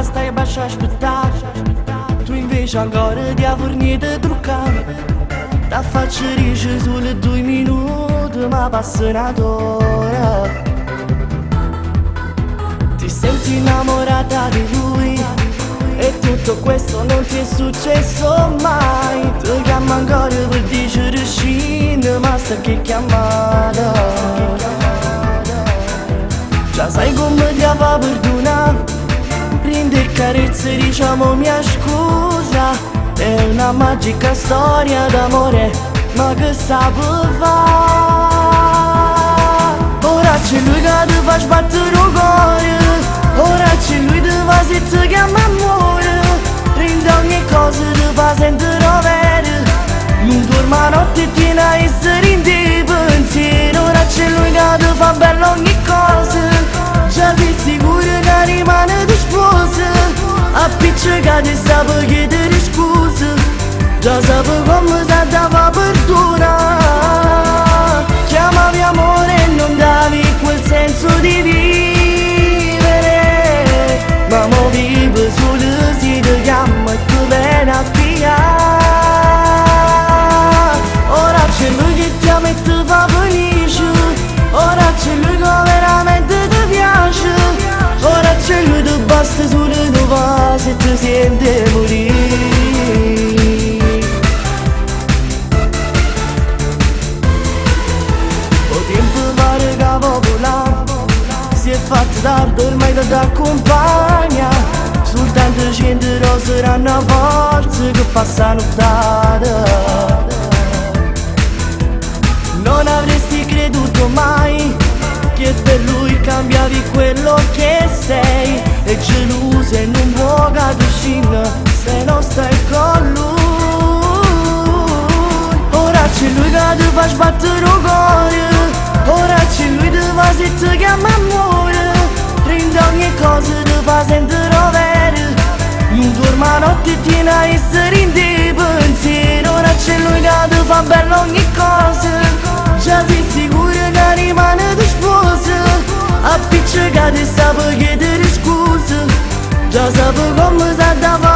stai abbascio a aspettà. Tu invece ancora ti a fornì di truccà. T'affacci dici solo 2 minuti, ma passa un'ora. Ti senti innamorata di lui e tutto questo non ti è successo mai. Ti chiama ancora per dire scinni, ma sta che chiamata. Già sai come ti fa perdonare. Prende carezze, diciamo mia scusa. È una magica storia d'amore, ma che sa fa? Ora c'è lui che ti fa sbattere il cuore. Ora c'è lui che fa se ti chiama amore. Rende ogni cosa ti fa sentire vero. Non dormi la notte e ti ne essere in pensiero. Ora c'è lui che ti fa bello ogni cosa. Già sei sicuro che rimane di sposa. Appiccicati sta per chiedere scusa. Già sapevo come si dava perdonare. Chiamavi amore e non davi quel senso di vivere. Ma mo vivo solo se ti chiamo e tu vieni a pigliare. Ora c'è lui che ti ama e ti fa felice. Ora c'è lui che veramente ti piace. Ora c'è lui, ti basta solo un vaso e ti senti morire. O tempo pare che va volare. Si è fatto tardi, ormai ti accompagna. Soltanto 100 rose danno forza che passa nottata. Non avresti creduto mai che per lui cambiavi quello che sei. È geloso e non può uscire se non stai con lui. Ora c'è lui che ti fa sbattere il cuore. Ora c'è lui che ti fa se ti chiama amore. Rende ogni cosa ti fa sentire vero. Non dormi la notte e ti ne essere in pensiero. Ora c'è lui che ti fa bello ogni cosa. Già sei sicuro che rimane di sposa. Appiccicati sta per chiedere scusa. Già sapevo come si dava.